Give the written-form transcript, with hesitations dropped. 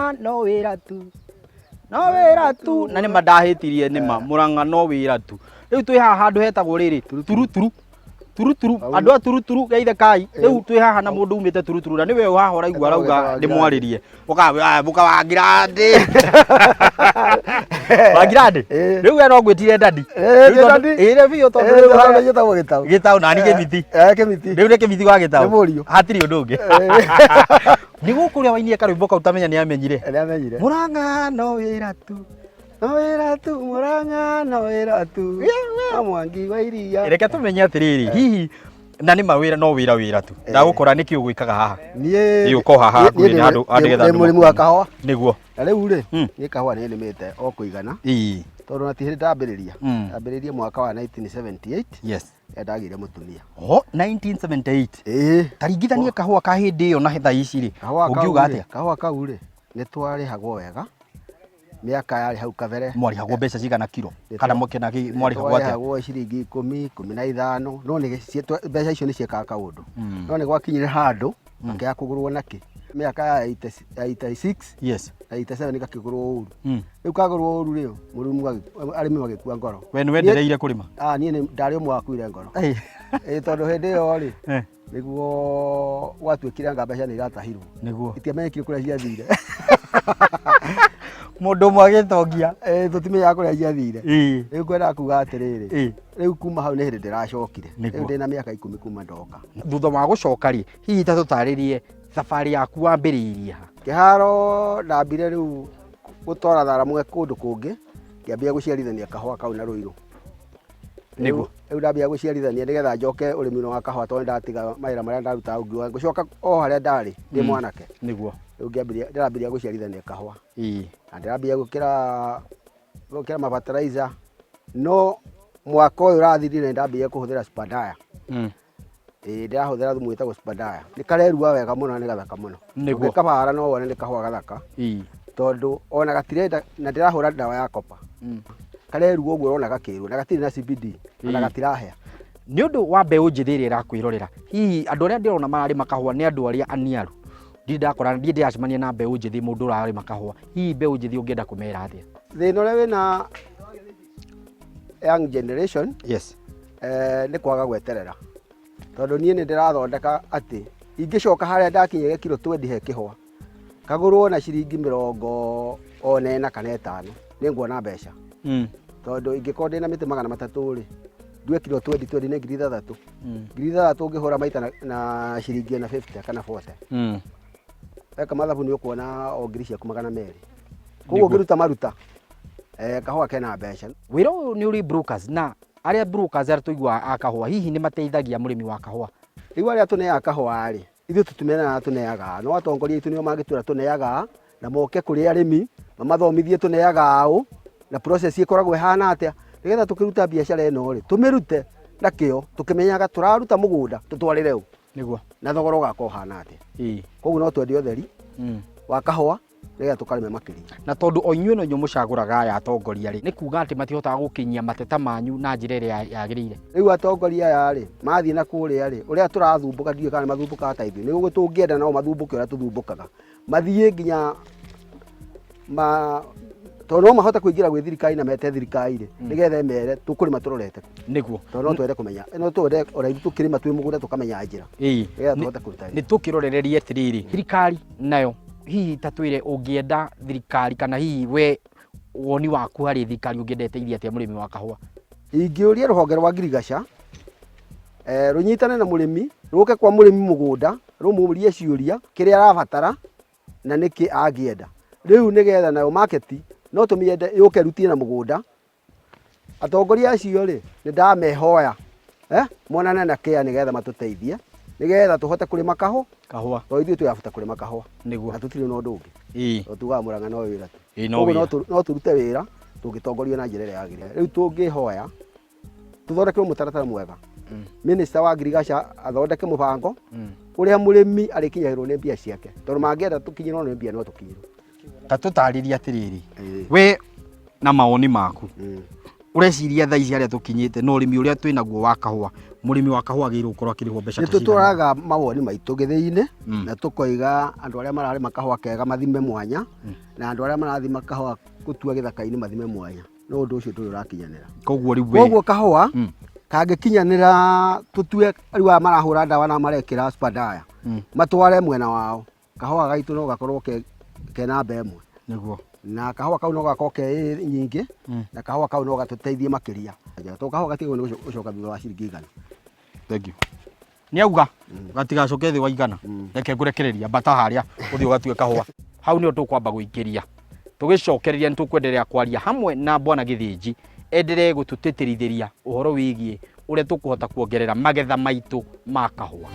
Murang'a no wĩra tu, no wĩra tu. Na nĩma ndahĩtirie, nĩma Murang'a no wĩra tu. Rĩu twĩ haha handũ hetagwo rĩrĩ Turuturu, Turuturu. Andũ a Turuturu geithe-kai. Rĩu twĩ haha na mũndũ umĩte Turuturu, na nĩwe haha ũraigua arauga ndĩmwarĩrie. Mũka wa Ngirandi, wa Ngirandi. Rĩu we no ngwĩtire daddy. Ĩ, daddy. Ĩ biũ, tondũ rĩu Njĩtagwo Gĩtaũ. Gĩtaũ nani Kĩmiti. Eh, Kĩmiti. Rĩu nĩ Kĩmiti wa Gĩtaũ. Nĩ mũriũ. Hatirĩ ũndũ ũngĩ. Nĩ gũkũ ũrĩa wainie karwĩmbo kau tamenya nĩ amenyire. Nĩ amenyire. Murang'a no wĩra tu. No wĩra tu, Murang'a no wĩra tu. Na Mwangi wa Iria. Reke tũmenye atĩrĩrĩ, hihi na nĩ ma wĩra no wĩra wĩra tu, ndagũkora nĩkĩ ũgwĩkaga haha? Niĩ Ĩ, ũko haha hakuhĩ niĩ na andũ- andũ nĩgetha ndĩ andũ mũrĩmi wa kahũa. Nĩguo. Na rĩu rĩ, niĩ kahũa nĩ nĩmĩte o kũigana. Tondũ na ti hĩndĩ ndambĩrĩria. Ndambĩrĩirie mwaka wa 1978. Rĩrĩa ndagĩire mũtumia. Ho 1978? Ĩĩ. Taringithanie kahũa ka hĩndĩ ĩyo na thaa ici rĩ, Kahũa kau ũngiuga rĩ, atĩa? Kahũa kau rĩ, nĩ twarĩhagwo wega mĩaka yarĩ hau kabere. Mwarĩhagwo mbeca cigana kiro? Kana mũkena mwarĩhagwo atĩa? Twarĩhagwo ciringi 10, 15, no nĩ mbeca icio nĩ ciekaga kaũndũ. No nĩ gwakinyire handũ makĩaga kũgũrwo nakĩ. Mĩaka ya 86 na 87 gakĩgũrwo ũru. Rĩu kagũrwo ũru rĩ, mũrĩmi arĩmi magĩkua ngoro. We nĩ wendereire kũrĩma? Ah, niĩ nĩ ndarĩ ũmwe wakuire ngoro. Ĩ, tondũ hĩndĩ ĩyo rĩ, nĩguo gwatuĩkire anga mbeca nĩ iratahirwo. Itiamenyekire kũrĩa ciathire. Mũndũ ũmwe agĩtongia. Ĩ, tũtimenyaga kũrĩa ciathire. Rĩu ngwendaga kuga atĩrĩrĩ, rĩu kuma hau nĩ hĩndĩ ndĩracokire. Rĩu ndĩna mĩaka 10 kuma ndoka. Thutha wa gũcoka rĩ, hihi ta tũtarĩrie thabarĩ yaku wambĩrĩirie ha? Kĩharo ndambire rĩu gũtwara tharamwe kũndũ kũngĩ, ngĩambia gũciarithania kahũa kau na Rũirũ. Rĩu ndambia gũciarithania nĩgetha njoke ũrĩmi-inĩ wa kahũa, tondũ nĩndatiga mawĩra marĩa ndarutaga, ngiuga ngũcoka o harĩa ndarĩ ndĩ mwanake. Rĩu ndĩrambĩrĩria gũciarithania kahũa. Na ndĩrambia gwĩkĩra ma fertilizer, no mwaka ũyũ ũrathirire nĩndambĩrĩria kũhũthĩra Spadaya. Ĩĩ, ndĩrahũthĩra thumu wĩtagwo Spadaya. Nĩ karerua wega mũno na nĩ gathaka mũno. Ũngĩkabara no wone nĩ kahũa gathaka. Tondũ ona gatirenda, na ndĩrahũra ndawa ya kopa. Karerua ũguo ũrona gakĩrua, na gatirĩ na CBD, ona gatirahĩa. Nĩ ũndũ wa mbeũ njĩthĩ ĩrĩa ĩrakwĩrorera, hihi andũ arĩa ndĩrona mararĩma kahũa nĩ andũ arĩa aniaru. Ndirĩ ndakora, ndirĩ ndĩracemania na mbeũ njĩthĩ mũndũ ũrarĩma kahũa. Hihi mbeũ njĩthĩ ũngĩenda kũmera atĩa? Thĩna ũrĩa wĩna young generation, nĩ kwaga gweterera. Tondũ niĩ nĩ ndĩrathondeka atĩ ingĩcoka harĩa ndakinyire kiro twendi he kĩhũa, kagũrwo na ciringi mĩrongo ona ĩna kana ĩtano, nĩ nguona mbeca. Tondũ ingĩkorwo ndĩna mĩtĩ 300 rĩ, ndue kiro twendi twendi nĩ 6,000. 6,000 ũngĩhũra maita na ciringi ĩna 50 kana 40. Weka mathabu nĩ ũkuona o ngiri ciaku 200. Koguo ũngĩruta maruta, kahũa kena mbeca. Wĩra ũyũ nĩ ũrĩ brokers, na arĩa brokers arĩa tũiguaga a kahũa hihi nĩ mateithagia mũrĩmi wa kahũa? Rĩu arĩa tũneaga kahũa rĩ, ithuĩ tũtimenaga tũneaga, no atongoria aitũ nĩo mangĩtwĩra tũneaga, na moke kũrĩ arĩmi mamathomithie tũneaga ũ, na process ĩkoragwo ĩhana atĩa, nĩgetha tũkĩruta biacara ĩno rĩ, tũmĩrute na kĩo, tũkĩmenyaga tũraruta mũgũnda tũtwarĩre ũ. Na thogora ũgakorwo ũhana atĩa. Koguo no twende ũtheri wa kahũa nĩgetha tũkarĩme makĩria. Na tondũ o inyuĩ no inyuĩ mũcagũraga aya atongoria rĩ, nĩ kuga atĩ matihotaga gũkinyia mateta manyu na njĩra ĩrĩa yagĩrĩire? Rĩu atongoria aya rĩ, mathiĩ na kũrĩa rĩ, ũrĩa tũrathumbũka ndiũĩ kana nĩ mathumbũkaga ta ithuĩ, nĩguo tũngĩenda nao mathumbũke ũrĩa tũthumbũkaga. Mathiĩ nginya ma, tondũ no mahote kũingĩra gwĩ thirikari na mete thirikari rĩ, nĩgetha ĩmere tũkũrĩma tũrorete kũ. Tondũ no twende kũmenya, no twende ona ithuĩ tũkĩrĩma twĩ mũgũnda tũkamenya njĩra. Nĩgetha tũhote kũruta wĩra. Nĩ tũkĩrorererie atĩrĩrĩ, thirikari nayo hihi ta twĩre ũngĩenda thirikari, kana hihi we woni waku harĩ thirikari ũngĩenda ĩteithie atĩa mũrĩmi wa kahũa? Ingĩũria rũhonge rwa ngirigaca, rũnyitane na mũrĩmi, rũke kwa mũrĩmi mũgũnda, rũmũrie ciũria kĩrĩa arabatara na nĩkĩ angĩenda. Rĩu nĩgetha nayo market no tũmĩende yũke ĩrutie na mũgũnda. Atongoria acio rĩ, nĩ ndamehoya, monane na kĩa nĩgetha matũteithie, nĩgetha tũhote kũrĩma kahũa. Kahũa. Tondũ ithuĩ twĩ abata kũrĩma kahũa. Na tũtirĩ na ũndũ ũngĩ. Tondũ tugaga Mũrang'a no wĩra tu. No Koguo wĩra. no tũrute wĩra tũngĩtongorio na njĩra ĩrĩa yagĩrĩire. Rĩu tũngĩhoya tũthondekerwo mũtaratara mwega. Minister wa ngirigaca athondeke mũbango ũrĩa mũrĩmi arĩkinyagĩrwo nĩ mbia ciake, tondũ mangĩenda tũkinyĩrwo nĩ mbia no tũkinyĩrwo. Ta tũtarĩrie atĩrĩrĩ, we na mawoni maku, ũreciria thaa ici harĩa tũkinyĩte na ũrĩmi ũrĩa twĩ naguo wa kahũa, Mũrĩmi wa kahũa agĩrĩirwo gũkorwo akĩrĩhwo mbeca Nĩ ta cigana? tũtwaraga mawoni maitũ gĩthĩi-inĩ Mm. na tũkoiga andũ arĩa mararĩma kahũa kega mathime mwanya na andũ arĩa marathima kahũa gũtua gĩthaka-inĩ mathime mwanya. No ũndũ ũcio ndũrĩ ũrakinyanĩra. Koguo rĩu we Koguo kahũa Mm. kangĩkinyanĩra tũtue rĩu aya marahũra ndawa na marekĩra spadaya Mm. matware mwena wao, kahũa gaitũ no gakorwo ke, ke namba ĩmwe Nĩguo. Na kahũa kau no gakorwo ke nyingĩ Mm. na kahũa kau no gatũteithie makĩria tondũ kahũa gatigagwo nĩ gũcoka thutha wa ciringi 100. Thank you. Nĩ auga gatigacoke thĩ wa 100. Mm. Reke ngũrekereria mbata harĩa ũthiĩ ũgatue kahũa. Hau nĩho tũkwamba gũikĩria. Tũgĩcokereria nĩ tũkwenderea kwaria hamwe na Bwana Gĩthĩnji enderee gũtũtĩtĩrithĩria ũhoro wĩgiĩ ũrĩa tũkũhota kuongerera magetha maitũ ma kahũa.